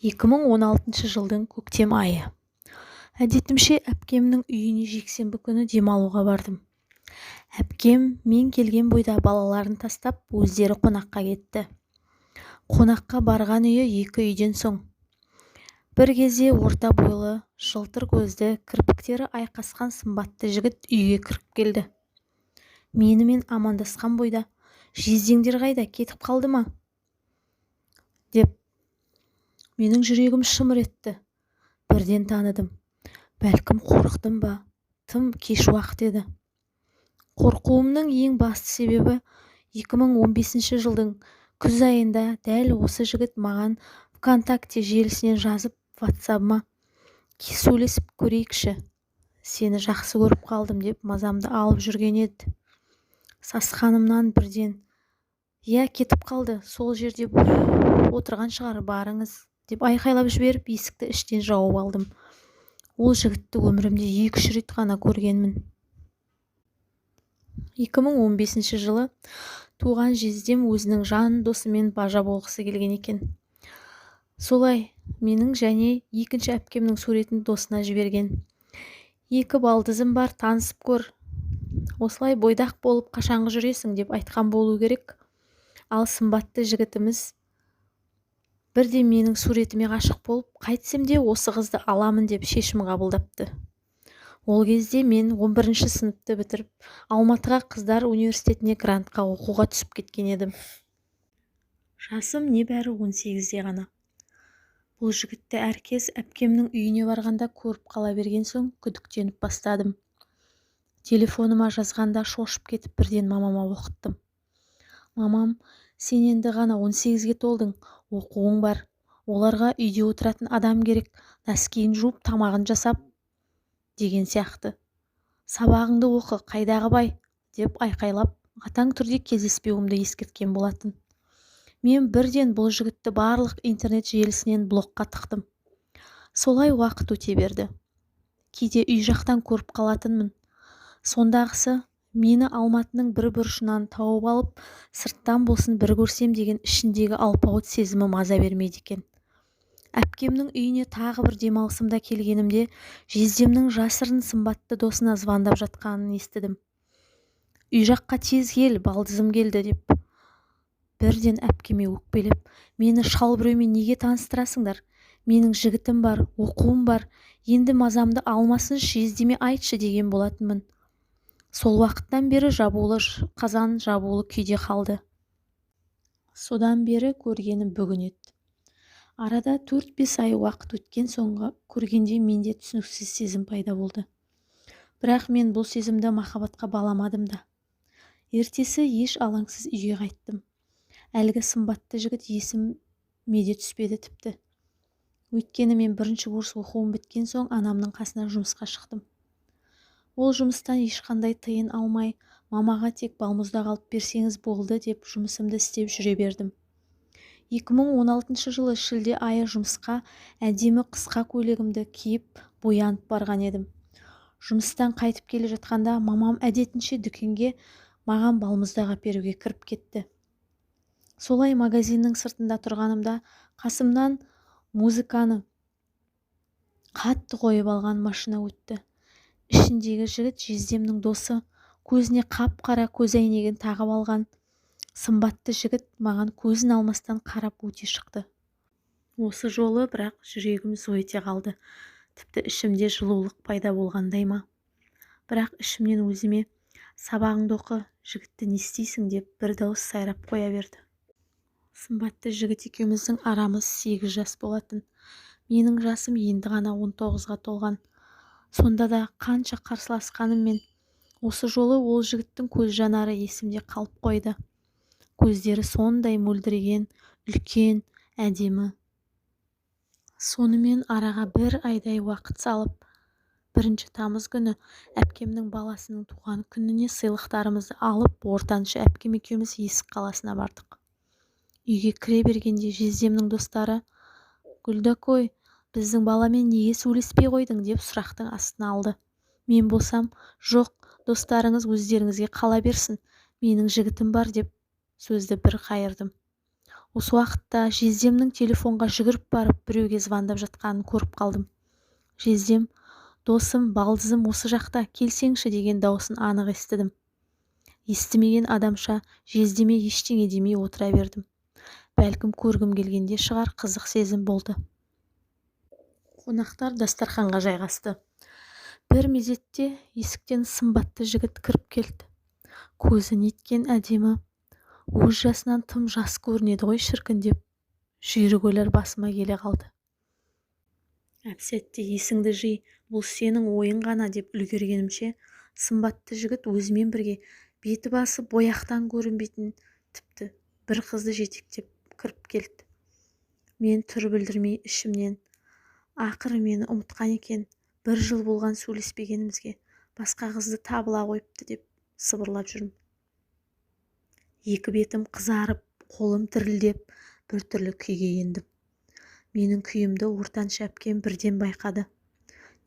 2016 жылдың көктем айы. Әдетімше әпкемнің үйіне жексенбі күні демалуға бардым. Әпкем мен келген бойда балаларын тастап, өздері қонаққа кетті. Қонаққа барған үйі екі үйден соң. Бір кезде орта бойлы, жылтыр көзді, кірпіктері айқасқан сымбатты жігіт үйге кіріп келді. Менімен амандасқан бойда: «Жездеңдер қайда, кетіп қалды ма?» – деп. Менің жүрегім шымыр етті. Бірден таныдым. Бәлкім, қорықтым ба, тым кеш уақыт еді. Қорқуымның ең басты себебі, 2015 жылдың күз айында дәл осы жігіт маған ВКонтакте желісінен жазып, ватсабыма «Сөйлесіп көрейікші, сені жақсы көріп қалдым» деп мазамды алып жүрген еді. Сасқанымнан бірден: «Иә, кетіп қалды, сол жерде отырған шығар, барыңыз», – деп айқайлап жіберіп, есікті іштен жауып алдым. Ол жігітті өмірімде екі-үш рет қана көргенмін. 2015 жылы туған жездем өзінің жан досымен бажа болғысы келген екен. Солай менің және екінші әпкемнің суретін досына жіберген. «Екі балдызым бар, танысып көр. Осылай бойдақ болып қашанғы жүресің?» – деп айтқан болу керек. Ал сымбатты жігітіміз бірден менің суретіме ғашық болып, «Қайтсем де осы қызды аламын» деп шешім қабылдапты. Ол кезде мен 11 сыныпты бітіріп, Алматыға қыздар университетіне грантқа оқуға түсіп кеткен едім. Жасым небәрі 18-де ғана. Бұл жігітті әркез әпкемнің үйіне барғанда көріп қала берген соң, күдіктеніп бастадым. Телефоныма жазғанда шошып кетіп, бірден мамама оқыттым. Мамам: «Сен енді ғана 18-ге толдың, оқуың бар. Оларға үйде отыратын адам керек, носки ін жуып, тамағын жасап деген сияқты. Сабағыңды оқы, қайдағы бай», – деп айқайлап, қатаң түрде кездеспеуімді ескерткен болатын. Мен бірден бұл жігітті барлық интернет желісінен блокқа тықтым. Солай уақыт өте берді. Кейде үй жақтан көріп қалатынмын. Сондағысы мені Алматының бір бұрышынан тауып алып, сырттан болсын бір көрсем деген ішіндегі алпауыт сезімі маза бермейді екен. Әпкемнің үйіне тағы бір демалысымда келгенімде, жездемнің жасырын сымбатты досына звондап жатқанын естідім: «Үй жаққа тез кел, балдызым келді», – деп. Бірден әпкеме өкпелеп: «Мені шал біреумен неге таныстырасыңдар? Менің жігітім бар, оқуым бар, енді мазамды алмасыншы, жездеме айтшы», – деген болатынмын. Сол уақыттан бері жабулы қазан жабулы күйде қалды. Содан бері көргенім бүгін еді. Арада 4-5 ай уақыт өткен соңғы көргенде менде түсініксіз сезім пайда болды. Бірақ мен бұл сезімді махаббатқа баламадым да. Ертесі еш алаңсыз үйге қайттым. Әлгі сымбатты жігіт есіме де түспеді тіпті. Өйткені мен бірінші курс оқуым біткен соң анамның қасына жұмысқа шықтым. Ол жұмыстан ешқандай тиын алмай, мамаға тек балмұздақ алып берсеңіз болды деп, жұмысымды істеп жүре бердім. 2016 жылы шілде айы. Жұмысқа әдемі қысқа көйлегімді киіп, боянып барған едім. Жұмыстан қайтып келе жатқанда мамам әдетінше дүкенге маған балмұздақ әперуге кіріп кетті. Солай магазиннің сыртында тұрғанымда қасымнан музыканы қатты қойып алған машина өтті. Ішіндегі жігіт жездемнің досы. Көзіне қап-қара көзәйнегін тағып алған сымбатты жігіт маған көзін алмастан қарап өте шықты. Осы жолы бірақ жүрегім зу ете қалды. Тіпті ішімде жылулық пайда болғандай ма. Бірақ ішімнен өзіме: «Сабағыңды оқы, жігітті не істейсің?» – деп бір дауыс сайрап қоя берді. Сымбатты жігіт екеуміздің арамыз 8 жас болатын. Менің жасым енді ғана 19-ға толған. Сонда да қанша қарсыласқаныммен, осы жолы ол жігіттің көз жанары есімде қалып қойды. Көздері сондай мөлдіреген, үлкен, әдемі. Сонымен араға бір айдай уақыт салып, 1 тамыз күні әпкемнің баласының туған күніне сыйлықтарымызды алып, ортаншы әпкем екеуміз Есік қаласына бардық. Үйге кіре бергенде жездемнің достары: «Гүлдакой, біздің баламен неге сөйлеспей қойдың?» – деп сұрақтың астына алды. Мен болсам: «Жоқ, достарыңыз өздеріңізге қала берсін, менің жігітім бар», – деп сөзді бір қайырдым. Осы уақытта жездемнің телефонға жүгіріп барып біреуге звондап жатқанын көріп қалдым. Жездем: «Досым, балдызым осы жақта, келсеңші», – деген даусын анық естідім. Естімеген адамша жездеме ештеңе демей отыра бердім. Бәлкім, көргім келгенде шығар, қызық сезім болды. Қонақтар дастарханға жайғасты. Бір мезетте есіктен сымбатты жігіт кіріп келді. Көзі неткен әдемі, өз жасынан тым жас көрінеді ғой, шіркін, деп жүйрік ойлар басыма келе қалды. Әп-сәтте «Есіңді жи, бұл сенің ойың ғана» деп үлгергенімше, сымбатты жігіт өзімен бірге беті-басы бояқтан көрінбейтін тіпті бір қызды жетектеп кіріп келді. Мен түр білдірмей ішімнен: «Ақыры мені ұмытқан екен, бір жыл болған сөйлеспегенімізге, басқа қызды табыла қойыпты», – деп сыбырлап жүрмін. Екі бетім қызарып, қолым дірілдеп, біртүрлі күйге ендім. Менің күйімді ортаншы әпкем бірден байқады.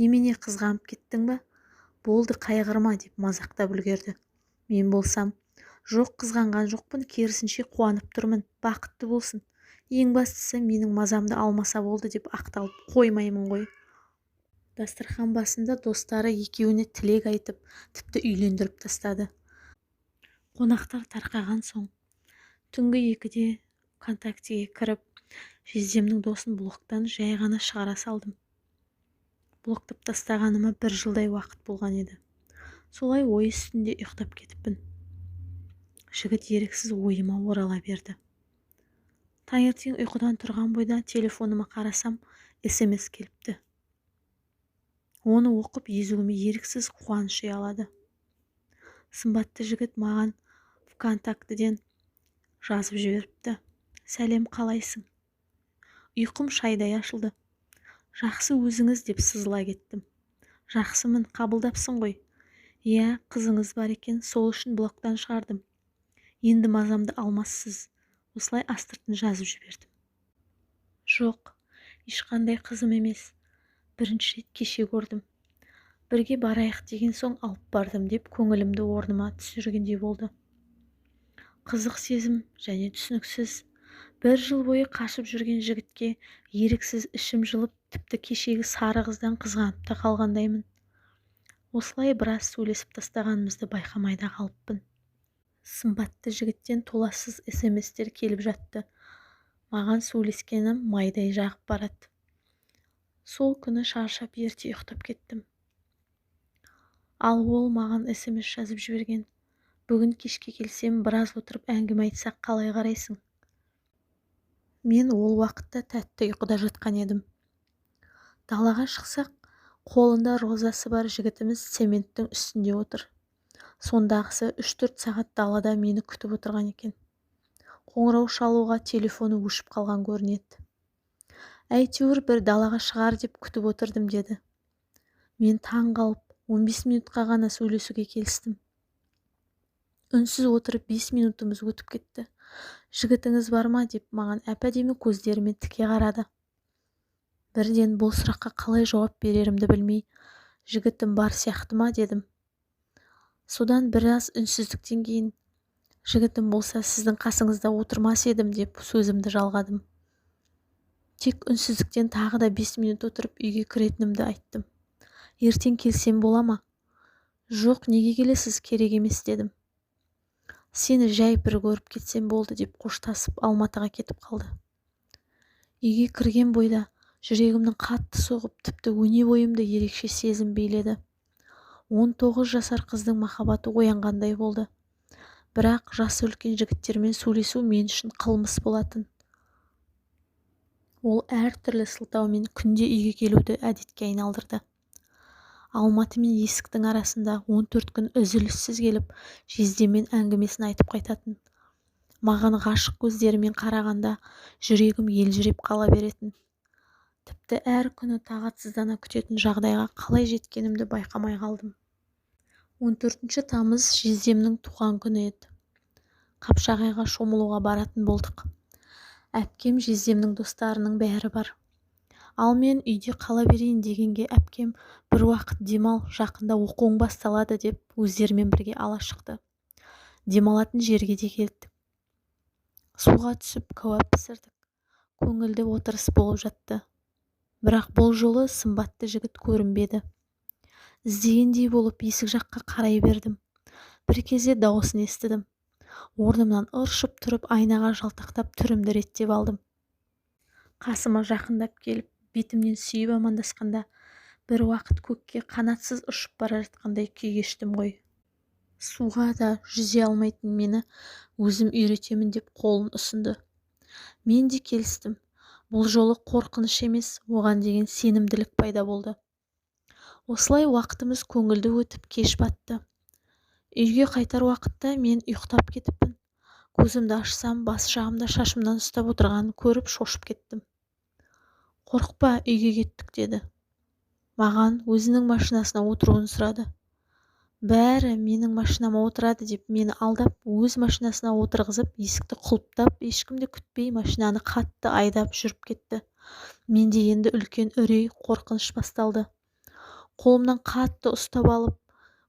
«Немене, қызғанып кеттің ба? Болды, қайғырма», – деп мазақтап үлгерді. Мен болсам: «Жоқ, қызғанған жоқпын, керісінше қуанып тұрмын, бақытты болсын, ең бастысы менің мазамды алмаса болды», – деп ақталып қоймаймын ғой. Дастархан басында достары екеуіне тілек айтып, тіпті үйлендіріп тастады. Қонақтар тарқаған соң түнгі 2-де ВКонтактеге кіріп, жездемнің досын блоктан жай ғана шығара салдым. Блоктап тастағаныма бір жылдай уақыт болған еді. Солай ой үстінде ұйықтап кетіппін. Жігіт еріксіз ойыма орала берді. Таңертең ұйқыдан тұрған бойда телефоныма қарасам, СМС келіпті. Оны оқып, езуіме еріксіз қуаныш ұялады. Сымбатты жігіт маған ВКонтактеден жазып жіберіпті: «Сәлем, қалайсың?» Ұйқым шайдай ашылды. «Жақсы, өзіңіз?» – деп сызыла кеттім. «Жақсымын, қабылдапсың ғой». «Иә, қызыңыз бар екен, сол үшін блоктан шығардым. Енді мазамды алмассыз». Осылай астыртын жазып жібердім. «Жоқ, ешқандай қызым емес, бірінші рет кеше көрдім. Бірге барайық деген соң алып бардым», – деп көңілімді орныма түсіргендей болды. Қызық сезім және түсініксіз. Бір жыл бойы қашып жүрген жігітке еріксіз ішім жылып, тіпті кешегі сары қыздан қызғанып та қалғандаймын. Осылай біраз сөйлесіп тастағанымызды байқамай да қалыппын. Сымбатты жігіттен толассыз СМСтер келіп жатты. Маған сөйлескенім майдай жағып барады. Сол күні шаршап ерте ұйықтап кеттім. Ал ол маған СМС жазып жіберген: «Бүгін кешке келсем, біраз отырып әңгіме айтсақ, қалай қарайсың?» Мен ол уақытта тәтті ұйқыда жатқан едім. Далаға шықсақ, қолында розасы бар жігітіміз цементтің үстінде отыр. Сондағысы 3-4 сағат далада мені күтіп отырған екен. Қоңырау шалуға телефоны өшіп қалған көрінеді. «Әйтеуір бір далаға шығар деп күтіп отырдым», – деді. Мен таң қалып, 15 минутқа ғана сөйлесуге келістім. Үнсіз отырып 5 минутымыз өтіп кетті. «Жігітіңіз бар ма?» – деп маған әп-әдемі көздерімен тіке қарады. Бірден бұл сұраққа қалай жауап берерімді білмей, «Жігітім бар сияқты ма?» – дедім. Содан біраз үнсіздіктен кейін: «Жігітім болса, сіздің қасыңызда отырмас едім», – деп сөзімді жалғадым. Тек үнсіздіктен тағы да 5 минут отырып, үйге кіретінімді айттым. «Ертең келсем бола ма?» «Жоқ, неге келесіз, керек емес», – дедім. «Сені жай бір көріп кетсем болды», – деп қоштасып, Алматыға кетіп қалды. Үйге кірген бойда жүрегімнің қатты соғып, тіпті өне бойымды ерекше сезім биледі. 19 жасар қыздың махаббаты оянғандай болды. Бірақ жасы үлкен жігіттермен сөйлесу мен үшін қылмыс болатын. Ол әртүрлі сылтаумен күнде үйге келуді әдетке айналдырды. Алматы мен Есіктің арасында 14 күн үзіліссіз келіп, жездеммен әңгімесін айтып қайтатын. Маған ғашық көздерімен қарағанда жүрегім елжіреп қала беретін. Тіпті әр күні тағатсыздана күтетін жағдайға қалай жеткенімді байқамай қалдым. 14 тамыз жездемнің туған күні еді. Қапшағайға шомылуға баратын болдық. Әпкем, жездемнің достарының бәрі бар. Ал мен үйде қала берейін дегенге әпкем: «Бір уақыт демал, жақында оқуың басталады», – деп өздерімен бірге ала шықты. Демалатын жерге де келдік. Суға түсіп кәуап пісірдік. Көңілді отырыс болып жатты. Бірақ бұл жолы сымбатты жігіт көрінбеді. Іздегендей болып есік жаққа қарай бердім. Бір кезде дауысын естідім. Орнымнан ыршып тұрып айнаға жалтақтап түрімді реттеп алдым. Қасыма жақындап келіп, бетімнен сүйіп амандасқанда бір уақыт көкке қанатсыз ұшып бара жатқандай күй кештім ғой. Суға да жүзе алмайтын мені өзім үйретемін деп қолын ұсынды. Мен де келістім. Бұл жолы қорқыныш емес, оған деген сенімділік пайда болды. Осылай уақытымыз көңілді өтіп, кеш батты. Үйге қайтар уақытта мен ұйықтап кетіппін. Көзімді ашсам, бас жағымда шашымнан ұстап отырғанын көріп шошып кеттім. Қорықпа, үйге кеттік деді. Маған өзінің машинасына отыруын сұрады. Бәрі менің машинама отырады деп мені алдап, өз машинасына отырғызып, есікті құлыптап, ешкімді күтпей машинаны қатты айдап жүріп кетті. Менде енді үлкен үрей, қорқыныш басталды. Қолымнан қатты ұстап алып,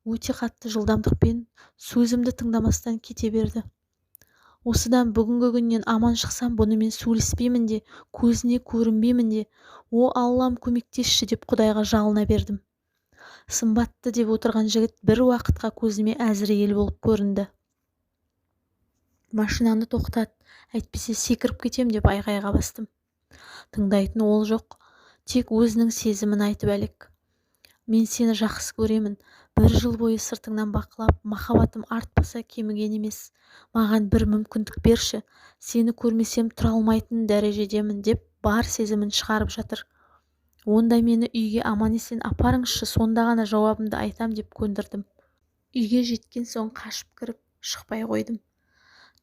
өте қатты жылдамдықпен сөзімді тыңдамастан кете берді. Осыдан бүгінгі күннен аман шықсам, бұнымен сөйлеспеймін де, көзіне көрінбеймін де, о Аллам көмектесші деп Құдайға жалына бердім. Сымбатты деп отырған жігіт бір уақытқа көзіме Әзірейіл болып көрінді. Машинаны тоқтат, әйтпесе секіріп кетем деп айғайға бастым. Тыңдайтын ол жоқ, тек өзінің сезімін айтып әлек. Мен сені жақсы көремін, бір жыл бойы сыртыңнан бақылап, махаббатым артпаса кеміген емес. Маған бір мүмкіндік берші, сені көрмесем тұра алмайтын дәрежедемін деп бар сезімін шығарып жатыр. Онда мені үйге аман-есен апарыңызшы, сонда ғана жауабымды айтам деп көндірдім. Үйге жеткен соң қашып кіріп, шықпай қойдым.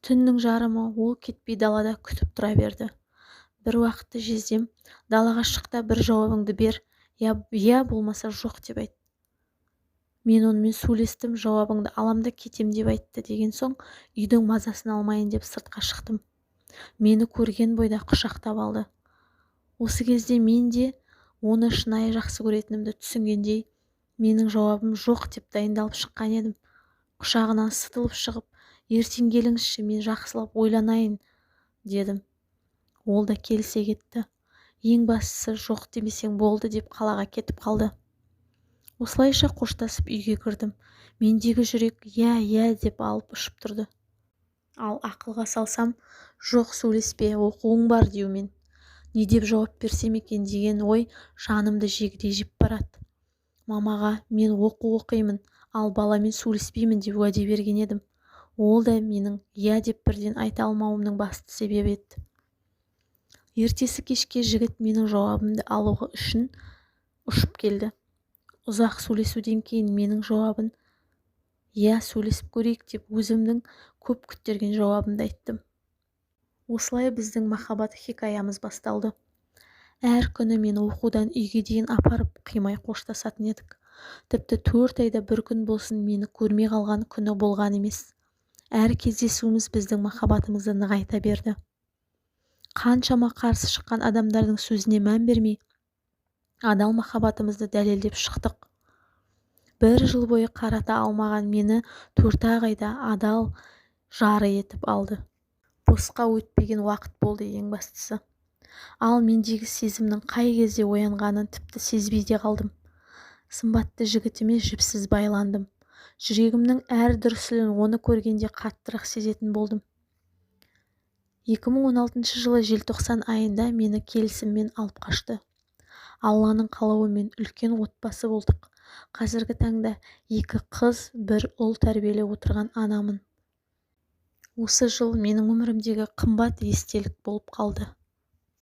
Түннің жарымы ол кетпей далада күтіп тұра берді. Бір уақытта жездем, далаға шық та бір жауабыңды бер, я болмаса жоқ деп айт. Мен онымен сөйлестім, жауабыңды алам да кетем деп айтты деген соң үйдің мазасын алмайын деп сыртқа шықтым. Мені көрген бойда құшақтап алды. Осы кезде мен де оны шынайы жақсы көретінімді түсінгендей, менің жауабым жоқ деп дайындалып шыққан едім. Құшағынан сытылып шығып, ертең келіңізші, мен жақсылап ойланайын дедім. Ол да келісе кетті. Ең бастысы жоқ демесең болды деп қалаға кетіп қалды. Осылайша қоштасып үйге кірдім. Мендегі жүрек иә, иә деп алып ұшып тұрды. Ал ақылға салсам, жоқ сөйлеспе, оқуың бар деумен. Не деп жауап берсем екен деген ой жанымды жегідей жеп барады. Мамаға мен оқу оқимын, ал баламен сөйлеспеймін деп уәде берген едім. Ол да менің иә деп бірден айта алмауымның басты себебі еді. Ертесі кешке жігіт менің жауабымды алуы үшін ұшып келді. Ұзақ сөйлесуден кейін менің жауабын иә сөйлесіп көрейік деп өзімнің көп күттірген жауабымды айттым. Осылай біздің махаббат хикаямыз басталды. Әр күні мені оқудан үйге дейін апарып қимай қоштасатын едік. Тіпті 4 айда бір күн болсын мені көрмей қалған күні болған емес. Әр кездесуіміз біздің махаббатымызды нығайта берді. Қаншама қарсы шыққан адамдардың сөзіне мән бермей, адал махаббатымызды дәлелдеп шықтық. Бір жыл бойы қарата алмаған мені 4 айда адал жары етіп алды. Босқа өтпеген уақыт болды ең бастысы. Ал мендегі сезімнің қай кезде оянғанын тіпті сезбей де қалдым. Сымбатты жігітіме жіпсіз байландым. Жүрегімнің әр дүрсілін оны көргенде қаттырақ сезетін болдым. 2016 жылы желтоқсан айында мені келісіммен алып қашты. Алланың қалауымен үлкен отбасы болдық. Қазіргі таңда 2 қыз, 1 ұл тәрбиелеп отырған анамын. Осы жыл менің өмірімдегі қымбат естелік болып қалды.